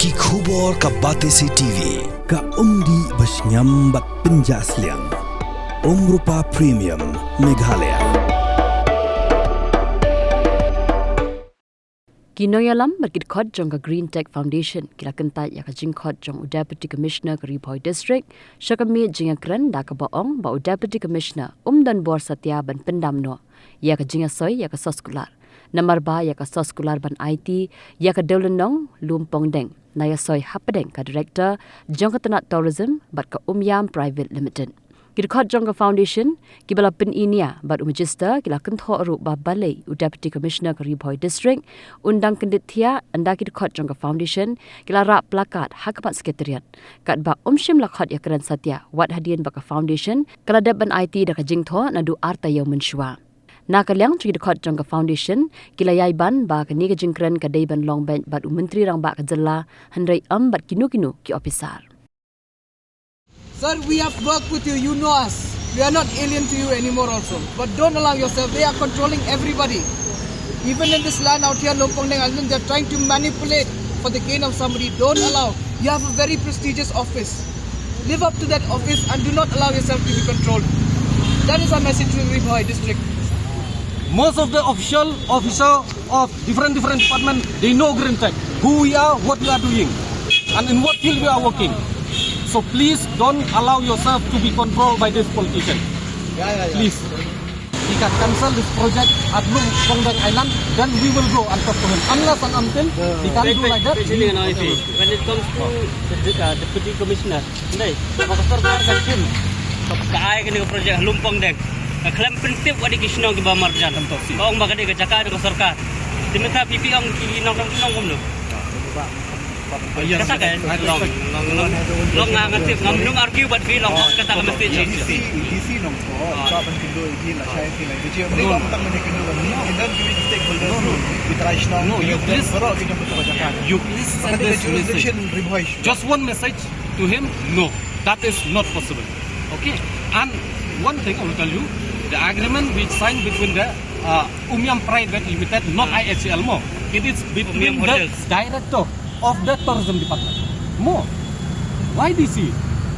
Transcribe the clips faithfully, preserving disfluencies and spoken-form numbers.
Ki khubor ka Batesi T V, ka umdih ba shngiam bad pynjah sliang. Umrupa Premium, Meghalaya. Ki nongïalam bad ki dkhot jong ka Green Tech Foundation ki la kyntait ïa ka jingkhot jong u Deputy Commissioner ka Ri Bhoi District sha ka miet jingïakren da kaba ong ba u Deputy Commissioner um don bor satia ban pyndam noh ïa ka jingïasoi ïa ka soskular. Namar ba ïa ka soskular ban aiti ïa ka dewlynnong Lumpong Deng, na ïasoi hapdeng ka Director jong ka tnat Tourism bad ka Umiam Private Limited. Ki dkhot jong ka Foundation kiba la pyni nia bad u Magister ki la kynthoh ruh ba balei u Deputy Commissioner ka Ri Bhoi District un dang kyndit thiah, ynda ki dkhot jong ka Foundation ki la rah placard ha khmat Secretariat katba um shym la khot ïakren satia, wat hadien ba ka Foundation ka la dep ban aiti da ka jingthoh naduh ar taïew mynshuwa. Na ka liang jong ki dkhot jong ka Foundation ki la ïai ban ba kane ka jingkren ka dei ban long beit bad u Myntri Rangbah ka jylla, hynrei ym bad kino kino ki ophisar. Sir, we have worked with you. You know us. We are not alien to you anymore also. But don't allow yourself. They are controlling everybody. Even in this land out here, Lumpong Deng Island, they are trying to manipulate for the gain of somebody. Don't allow. You have a very prestigious office. Live up to that office and do not allow yourself to be controlled. That is our message to Ri Bhoi district. Most of the official officer of different, different department, they know Green Tech, who we are, what we are doing, and in what field we are working. So please don't allow yourself to be controlled by this politician. Please. He can cancel this project at Lumpong Deng Island, then we will go and talk to him. Unless and until he can do like that, we When it comes to the uh, deputy commissioner, hindi, ba ka sorkar ka shim ka ai kane ka project Lumpong Deng, ka khlem pyntip wat ïa ki shnong kiba marjan. Ka ong ba ka dei ka jaka jong ka sorkar. Te mynta phi phi ong ki nongshong shnong kumno? Kata ka long, long, long, nga nga tip, ngam nang argue bad phi, long kata ka mesti. D C, D C nongthoh, ka ban kynduh ïa ki lashai ki lai. Ki jia mne ba tang mane kynduh ïa ki, and then ki stakeholders, ki trai shnong, No, you please, baroh ki jong ka jaka. You please send this message. Just one message to him, no, that is not possible. Okay? And one thing I will tell you, the agreement which signed between the uh, Umiam Private Limited, not I H L mo. It is between the director of the tourism department. Mo. Why D C?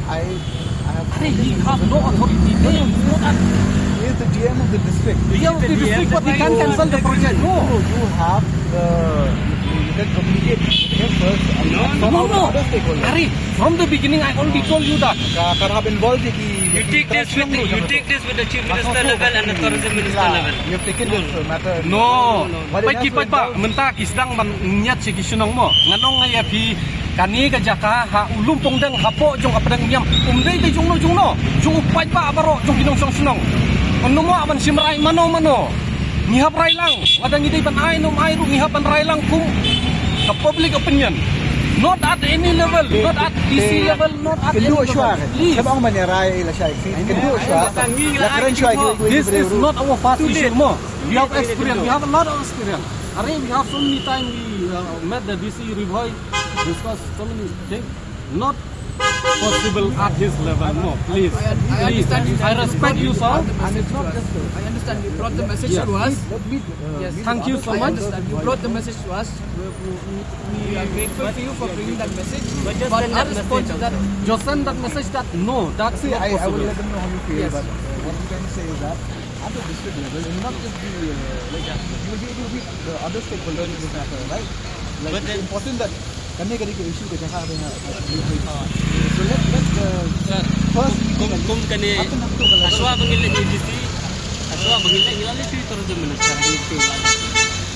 I, I have Are, he have no authority there. He is the D M of the district. D M of the district, but he can't cancel the project. No. No, you have, uh, you, you can communicate with him first and No, and no, some no. Other stakeholders. Are, from the beginning, I already told you that. Ka, ka hap involve ïa ki, You take this with the, you take this with the chief minister level and the tourism minister level. You have taken this matter. No. What it Peit ki has to peit ba, involve mynta ki sdang ban ñiad sha ki shnong mo. Ngan ong ïa phi, kane ka jaka ha u Lumpong Deng hapoh jong ka pdeng Umiam. Um dei dei jongno jongno. Jong u paidbah baroh jong ki nongshong shnong. Mano mo ban shim rai mano mano. Ngi hap rai lang. Lada ngi dei ban ai ne ym ai ruh ngi hap ban rai lang kum ka public opinion. Not at any level, not at D C level, not at any level. Please. Kynduh shuwa. Shabang ban rai lashai. Kynduh shuwa. This is not our first issue mo. We have experience. We have a lot of experience. Are, we have so many times we uh, met the D C Ri Bhoi, discuss so many things. Not possible at his level. No, please. I, I, I understand you. Please. I respect you, sir. And it's not just a I understand you brought the message to us. Let me, uh, Yes. Thank you so much. I understand. You brought the message to us. We, we, we, we are grateful to you for bringing that message. But just But send our that response message is that also. Just send that message that no, that's See, not I, I will possible. Let them know how you feel, Yes. But, uh, what I'm trying to say is that at the district level, and not just the, uh, like, you will be able to meet the other stakeholders in this matter, right? Like, But it's then important that kane ka dei ka issue ka jaka ba nga, uh, So let, let the Sir, first kum, meeting kum, kum kane, happen up to the level. Hashwa ba ngin leit D C, hashwa ba ngin leit ngi la leit sha tourism minister, ngi leit sha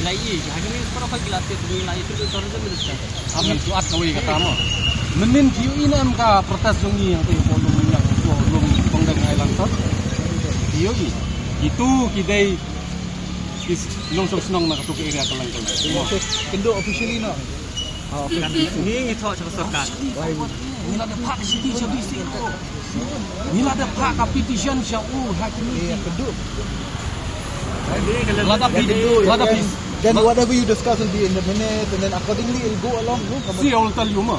la i, ha kine para pha ngi la tip ngi la i tourism minister. Am ngan shuat kawei kata mo. Mynnin ki ïohi ne em ka protest jong ngi hangtei hapoh Lum, hapoh Lumpong Deng Island to. Ki ïohi. Kitu ki dei ki nongshong shnong na katu ka area ka Langkol. Kynduh officially no. Ngi ngi thoh sha ka sorkar. Ngi la da phah ka petition sha u. Ngi la da phah ka petition sha u ha ki. Lada pi, lada pi. Then whatever you discuss will be in the minute, and then accordingly it'll go along, no? See, I will tell you ma.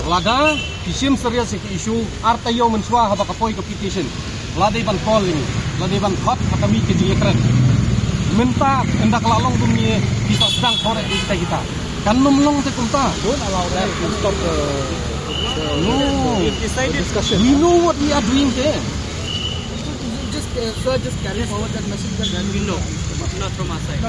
Lada ki shim serious ki issue, ar taïew mynshuwa haba ka poi ka petition. La dei ban call ïa ngi, la dei ban khot ha ka miet ka jingïakren. Mynta ynda ka la long kumne, ki sa sdang khore ïa kita kita. Kan ym long te kumta. Don't allow that to stop the, the No. We've decided discussion. We know what we are doing there. Just, uh, sir, just carry forward that message that we know, not from our side.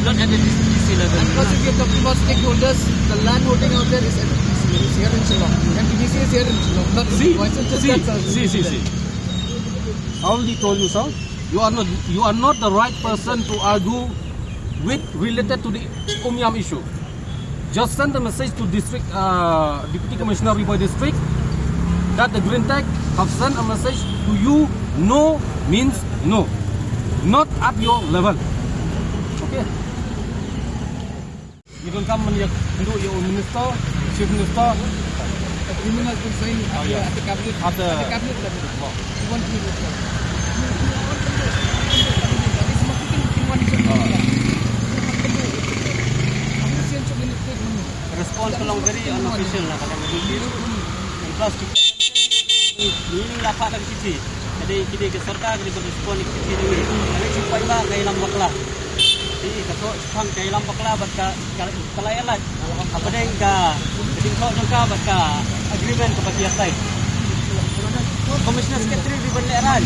Not at the D C level. And plus, if you're talking about stakeholders, the land holding out there is at the D C, is here in Shillong. And D C is here in Shillong, not see, why is it just see, that, sir? See, see, see. I already told you, sir. You are not, you are not the right person to argue with related to the Umiam issue. Just send a message to district, uh, Deputy Commissioner Ri Bhoi District that the Green Tech have sent a message to you. No means no. Not at your level. Okay. You can come and you can do your minister, chief minister. Agreement has been signed at the cabinet, at the cabinet level. One minute. Respond ka long very unofficial na ka dang ka duty. And plus to meaning la pa ka chithi. Kadi kidi ka sorkar kadi respond ka chithi ni. Kadi chithi pa ka ilam bakla. Di ka to pang ka ilam bakla bad ka ka la ilat. Apa deng ka ding to jong ka bad ka agreement ka ba ki asai. Commissioner Secretary di ban leran.